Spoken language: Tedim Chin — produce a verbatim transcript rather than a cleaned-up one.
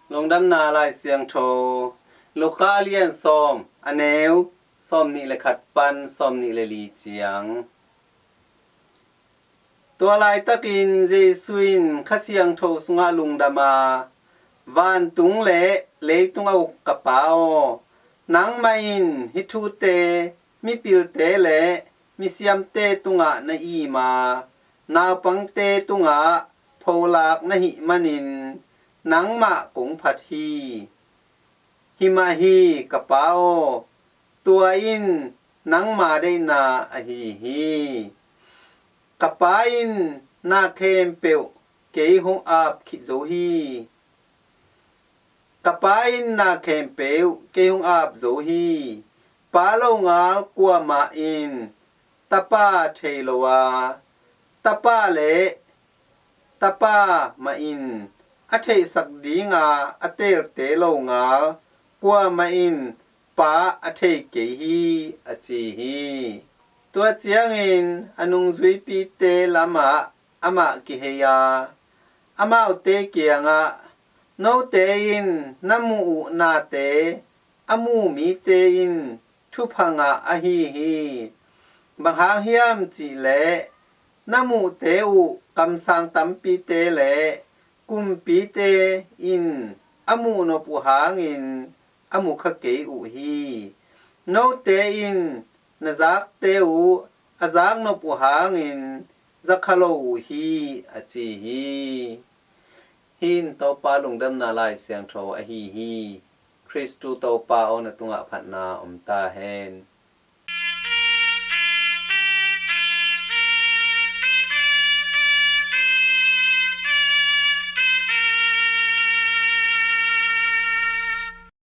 Lungdamna Lai Siangtho, Luka lian sawm, a neu sawm nih le khat pan sawm nih le li ciang. Tua laitakin Jesu in Kha Siangtho sungah lungdam a, "Vantung le leitung a uk ka Pa aw, nangmah in hih thute mipilte le misiamte tungah na im a, naupangte tungah pholak na hih manin nangmah kong phat hi. Hi mah hi ka Pa aw, tua in nangma deihna ahi hi. Ka Pa in na khempeuh kei hong ap khit zo hi. Ka Pa in na khempeuh kei hong ap zo hi. Pa longal kuamah in Tapa thei lo a, Tapa le Tapa mah in a theihsak dinga a teelte longal kuamah in Pa a thei kei hi," a ci hi. Tua ciangin a nungzuipite lamah amah kihei a, amaute kiangah, "Note in na muh uh nate a mu mite in thupha ngah ahi hi. Bang hang hiam cihleh na muhte uh kamsang tampite le kumpite in a muhnop uh hangin a mukha kei uh hi. Note in na zakte uh a zaknop uh hangin zakha lo uh hi," a ci hi. Hih in Topa Lungdamna Lai Siangtho ahi hi. Khristu Topa aw, na tungah phatna om ta hen.